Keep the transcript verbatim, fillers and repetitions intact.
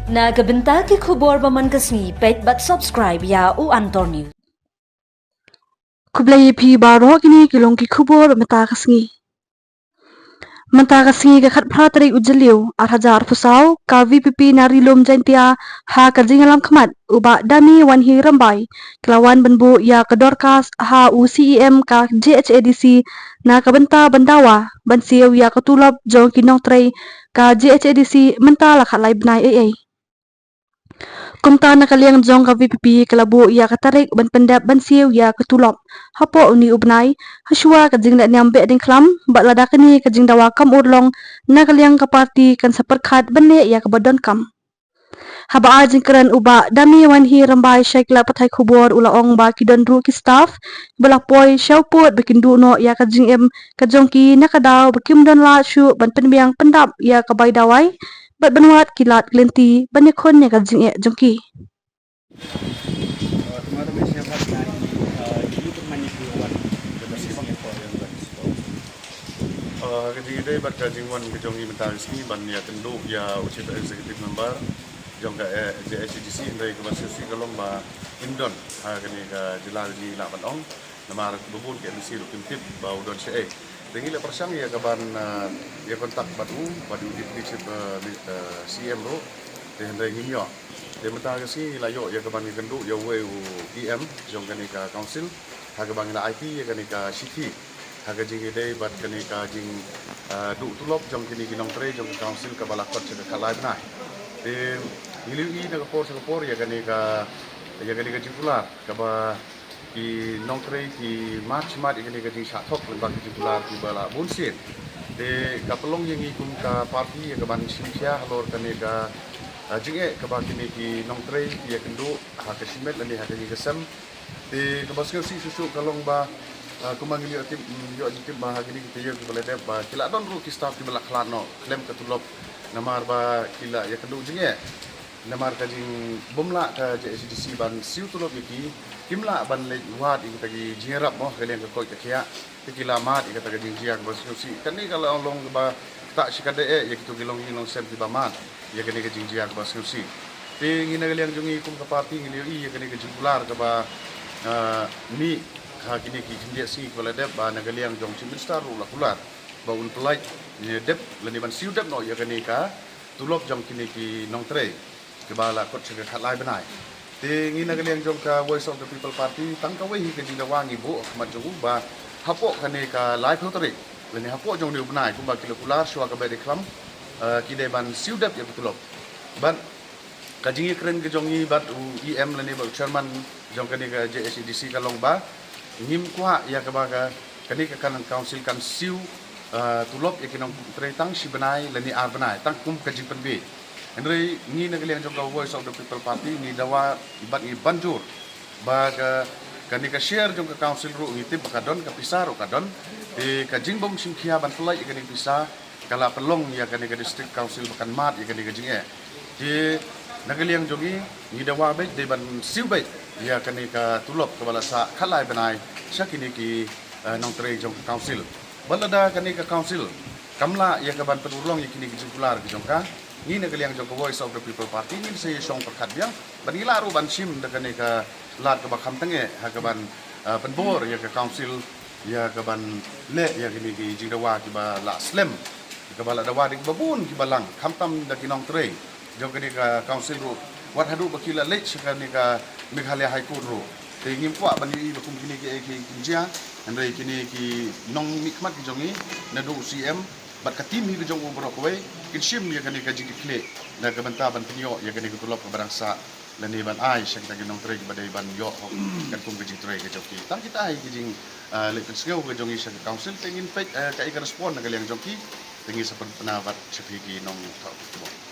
Na ka bynta ki khubor ba man ka sngi, peit bad subscribe ïa u Antor News. Khublei ïa phi baroh, kine ki long ki khubor ba mynta ka sngi. Mynta ka sngi ka khatphra tarik u Jylliew, ar hajar arphew saw, ka V P P na Ri Lum Jaintia, ha ka jingïalam khmat u Bah Dame Wanhi Rymbai, ka la wan ban buh ïa ka dorkhas ha u C E M ka J H A D C, na ka bynta ban dawa ban siew ïa ka tulop jong ki nongtrei ka J H A D C mynta la khatlai bnai ei ei. Kumta na ka liang jong ka V P P ka la buh ïa ka tarik ban pyndep ban siew ïa ka tulop hapoh une u bnai, hashwa ka jinglehniam Behdeiñkhlam, bad lada kane ka jingdawa kam urlong, na ka liang ka party kan sa pyrkhat ban leh ïa kaba donkam. Haba ai jingkren u Bah Dame Wanhi Rymbai sha ki lad pathai khubor, u la ong ba ki don ruh ki staff ba la poi sha u pud ba kin duh noh ïa ka jingim ka jong ki, na ka daw ba kim don lad shuh ban pynbiang pyndap ïa ka bai dawai bad ban wad ki lad ki lynti ban ïakhun ïa ka jingeh jong ki. Uh, ka jingïadei bad ka jingwan ka jong i mynta ka sngi ban ïakynduh ïa u Chief Executive Member jong ka, eh, J H A D C, hynrei kaba shisha ka long ba im don ha kane ka jylla, ka jingïalang ban ong. Namar ba bun ki M D C ruh kim tip ba u don shaei. Te ngi la pyrshang ïa ka ban, eh, ïa contact bad u, bad u Deputy Chief, eh, mi-, eh, C M ruh. Te hynrei ngim ïoh. Te mynta ka sngi ngi la ïoh ïa ka ban ïakynduh ïa uwei u E M jong kane ka council, ha kaba ngi la aiti ïa kane ka shithi ha ka jingïadei bad kane ka jing, eh, duh tulop jong kine ki nongtrei jong ka council kaba la khot sha ka khatlai bnai. Te ngi la ïohi na ka por sha ka por ïa kane ka, ïa kane ka jingkular kaba ki nongtrei ki mad shimet ïa kane ka jingshah thok lyngba ki jingkular kiba la bun sien. Te ka pynlong ïa ngi kum ka party ïa ka ban shim khia halor kane ka, ah, jingeh kaba kine ki nongtrei ki ïakynduh ha ka shimet lane ha kane ka sem. Te kaba sngewsih shuh shuh ka long ba, ah, kumba ngi la ïoh tip, mm, ïoh jingtip ba ha kine ki taïew kiba la dep ba ki la don ruh ki staff kiba la khlad noh khlem ka tulop, namar ba ki la ïakynduh jingeh. Namar ka jingbymlah ka J H A D C ban siew tulop ïa ki, kim lah ban leit wad ïa kita ki jingïarap mo, ka liang ka koit ka khiah. Te ki la mad ïa kata ka jingjia kaba sngewsih. Kane ka la long kaba ktah shikatdei eh ïa kito ki longïing longsem kiba mad ïa kane ka jingjia kaba sngewsih. Te ngi na ka liang jong ngi kum ka party ngi la ïohi ïa kane ka jingkular kaba, ah, mih ha kine ki khyndiat sngi kiba la dep, ba na ka liang jong Chief Minister ruh la kular ba un pynlait ne dep lane ban siew dep noh ïa kane ka tulop jong kine ki nongtrei kiba la khot sha ka khatlai bnai. Te ngi na ka liang jong ka Voice of the People Party, tang kawei hi ka jingdawa ngi buh ha khmat jong u ba hapoh kane ka laiphew tarik lane hapoh jong une u bnai, kumba ki la kular shuwa ka Behdeiñkhlam, eh, ki dei ban siew dep ïa ka tulop. Bad ka jingïakren ka jong ngi bad u E M lane bad u chairman jong kane ka J H A D C ka long ba ngim kwah ïa kaba ka, kane ka kan council kan siew, ah, tulop ïa ki nongtrei tang shi bnai lane ar bnai tang kum ka jingpynbiej. Hynrei ngi na ka liang jong ka Voice of the People Party ngi dawa bad ngi ban jur ba ka, kane ka share jong ka council ruh ngi tip ba ka don, ka pisa ruh ka don. Te ka jingbym shim khia ban pynlait ïa kane ka pisa ka la pynlong ïa kane ka district council ba kan mad ïa kane ka jingeh. Te na ka liang jong ngi, ngi dawa beit dei ban siew beit ïa kane ka tulop kaba la sah khatlai bnai sha kine ki, eh, nongtrei jong ka council. Bad lada kane ka council kam lah ïa ka ban pynurlong ïa kine ki jingkular ki jong ka, ngi na ka liang jong ka Voice of the People Party ngin sa ïa shong pyrkhat biang bad ngi lah ruh ban shim da kane ka lad kaba kham tyngeh ha ka ban, eh, pynbor ïa ka council ïa ka ban leh ïa kine ki jingdawa kiba la slem, kaba la dawa da kiba bun kiba lang, khamtam da ki nongtrei jong kane ka council ruh, wat haduh ba ki la leit sha kane ka Meghalaya High Court ruh. Te ngim kwah ban ïohi ba kum kine kiei ki jia, hynrei kine ki nongmihkhmat ki jong ngi, naduh C M bad ka team hi ka jong u baroh kawei, kin shim ïa kane ka jingkitkhlieh na ka bynta ban pynïoh ïa kane ka tulop kaba dang sah lane ban ai sha kita ki nongtrei kiba dei ban ïoh hok katkum ka jingtrei ka jong ki. Tang kita hi ki jing, ah, leh pynsngew ka jong ngi sha ka council, te ngin peit, eh, kaei ka respond na ka liang jong ki, te ngin sa pynbna bad sha phi ki nongthoh khubor.